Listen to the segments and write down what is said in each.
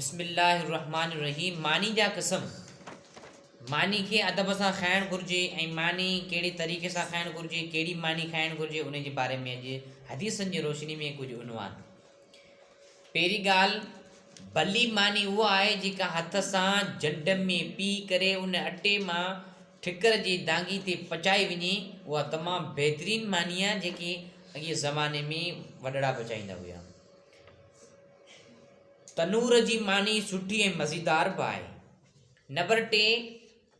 بسم الله الرحمٰن الرحيم ماني جا قسم، ماني کي ادب سان کائڻ گهرجي ۽ ماني ڪهڙي طريقي سان کائڻ گهرجي، ڪهڙي ماني کائڻ گهرجي ان جي باري ۾ اڄ حديثن جي روشني ۾ ڪجهه عنوان. پهرين ڳالهه ڀلي ماني اها آهي جيڪا هٿ سان جنڊ ۾ پيهي ڪري ان اٽي مان ٺڪر جي دانگي تي پچائي وڃي اها تمام بهترين ماني آهي جيڪي اڳئين زماني ۾ وڏڙا پچائيندا هيا. تنور جي ماني سٺي ۽ مزيدار به آهي. نمبر ٽي،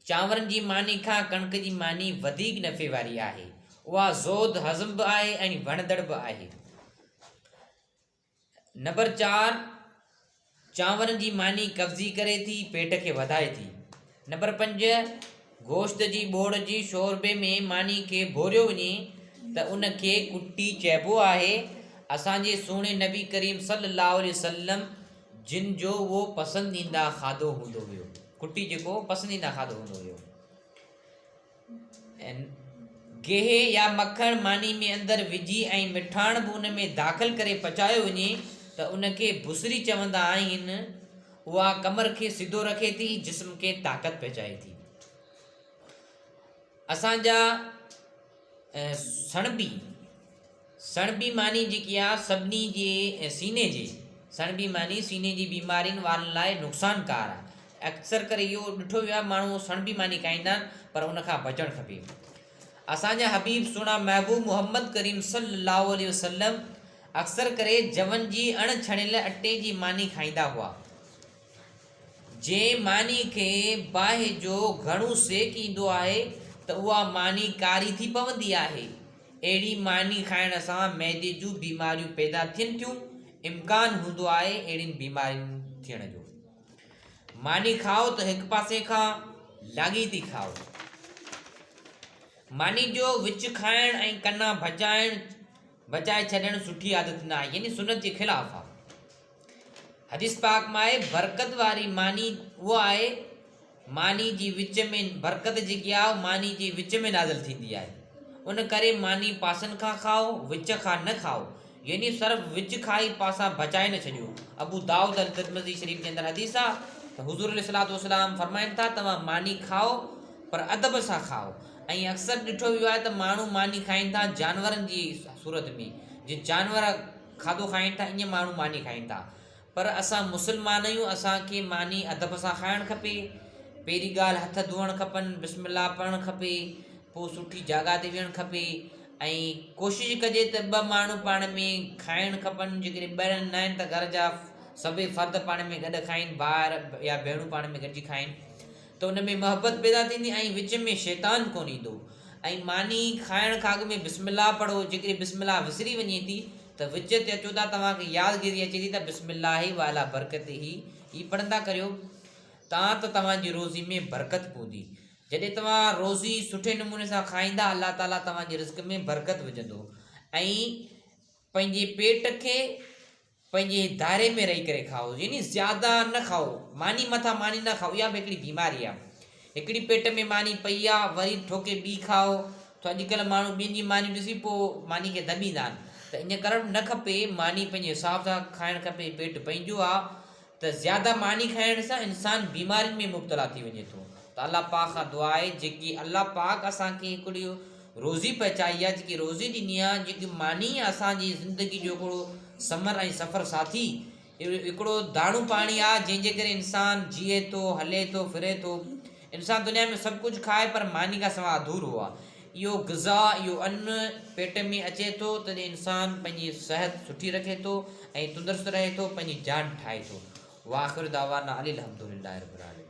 چانورن جي ماني کان ڪڻڪ جي ماني وڌيڪ نفعي واري آهي. اها زود هضم به آهي ۽ وڻندڙ به آهي. نمبر چار، چانورن جي ماني قبضي ڪري ٿي، پيٽ کي وڌائي ٿي. نمبر پنج، گوشت جي ٻوڙ جي شوربي ۾ ماني کي ڀوريو وڃي ته ان کي ڪٽي چئبو آهي. اسان جي سهڻي نبي ڪريم صلي الله عليه وسلم جن جو اهو پسنديده کاڌو هوندو هيو. ڪٽي جيڪو پسنديده کاڌو هوندو هيو. گيهه يا مکڻ ماني ۾ اندر وجهي ۽ مٺاڻ به ان ۾ داخل ڪري پچايو وڃي ته ان کي بسري چوندا آهن. اها ڪمر کي سڌو رکي ٿي، جسم کي طاقت پهچائي ٿي. اسان جا سڻڀي، سڻڀي ماني جيڪي آ سڀني جي سيني جي، سڻڀي ماني سيني جي بيمارين وارن لاء نقصانڪار آ. اڪثر ڪري اهو ڏٺو ويو آهي ماڻهو سڻڀي ماني کائيندا آهن پر ان کان بچڻ کپي. اسان جا حبيب سهڻا محبوب محمد ڪريم صلي الله عليه وسلم اڪثر ڪري جون جي اڻ ڇڻيل اٽي جي ماني کائيندا هئا. جنهن ماني کي باهه جو گهڻو سيڪ ايندو آهي ته اها ماني ڪاري ٿي پوندي آهي. اهڙي ماني کائڻ سان معدي جون بيماريون پيدا ٿين ٿيون، امڪان هوندو آهي اهڙين بيمارين ٿيڻ جو. ماني کائو ته هڪ پاسي کان لاڳيتي کائو. ماني جو وچ کائڻ ۽ ڪنا بچائڻ بچائي ڇڏڻ سٺي عادت نه آهي يعني سنت جي خلاف آهي. حديث پاڪ ۾ آهي برڪت واري ماني اها آهي ماني جي وچ ۾ برڪت جيڪي آهي ماني جي وچ ۾ نازل ٿيندي آهي ان ڪري ماني پاسن کان کائو وچ کان نه کائو يعني صرف وچ کائي پاسا بچائي نه ڇڏيو. ابو دائود الترمذي شريف جي اندر حديث آ ته حضور عليه الصلوة والسلام فرمائن ٿا توهان ماني کائو پر ادب سان کائو ۽ اڪثر ڏٺو ويو آهي ته ماڻهو ماني کائين ٿا جانورن جي صورت ۾ جيئن جانور کاڌو کائين ٿا ائين ماڻهو ماني کائين ٿا پر اسان مسلمان آهيون اسان کي ماني ادب سان کائڻ کپي پهرين ڳالهه هٿ ڌوئڻ کپن بسم الله پڙهڻ کپي پوء سٺي جاڳهه تي ويهڻ کپي ۽ ڪوشش ڪجي ته ٻه ماڻهو پاڻ ۾ کائڻ کپن جيڪڏهن ٻه نه آهن ته گهر جا سڀئي فرد پاڻ ۾ گڏ کائين ڀائر يا ڀيڻون پاڻ ۾ گڏجي کائين ته ان ۾ محبت پيدا ٿيندي ۽ وچ ۾ شيطان ڪونه ايندو ۽ ماني کائڻ کان اڳ ۾ بسم الله پڙهو جيڪڏهن بسم الله وسري وڃي ٿي ته وچ تي اچو ٿا توهان کي يادگيري اچي ٿي ته بسم الله وعلي برڪته هي پڙهندا ڪريو تان ته توهان جي روزي ۾ برڪت پوندي جڏهن توهان روزي سٺي نموني سان کائيندا الله تعالي توهان جي رزق ۾ برڪت وجهندو ۽ پنهنجي پيٽ کي پنهنجي دائري ۾ رهي ڪري کائو يعني زياده نه کائو ماني مٿان ماني نه کائو اها به هڪڙي بيماري آهي هڪڙي پيٽ ۾ ماني پئي آهي وري ٺوڪي ٻي کائو ته اڄڪلهه ماڻهو ٻين جي ماني ڏسي پوء ماني کي دٻيندا آهن ته ائين ڪرڻ نه کپي ماني پنهنجي حساب سان کائڻ کپي پيٽ پنهنجو آهي ته زياده ماني کائڻ سان انسان بيمارين ۾ مبتلا ٿي وڃي ٿو ته الله پاڪ کان دعا آهي جيڪي الله پاڪ اسان کي هڪڙي روزي پهچائي آهي جيڪي روزي ڏني آهي جيڪي ماني اسان جي زندگي جو هڪڙو ثمر ۽ سفر ساٿي هڪڙو داڻو پاڻي آهي جنهن جي ڪري انسان جيئي ٿو هلي ٿو ڦري ٿو انسان دنيا ۾ سڀ ڪجهه کائي پر ماني کان سواء اڌورو آهي اهو غذا اهو ان پيٽ ۾ اچي ٿو تڏهن انسان پنهنجي صحت سٺي رکي ٿو ۽ تندرست رهي ٿو پنهنجي جان ٺاهي ٿو واخر دعوانا ان الحمدلله رب العالمين.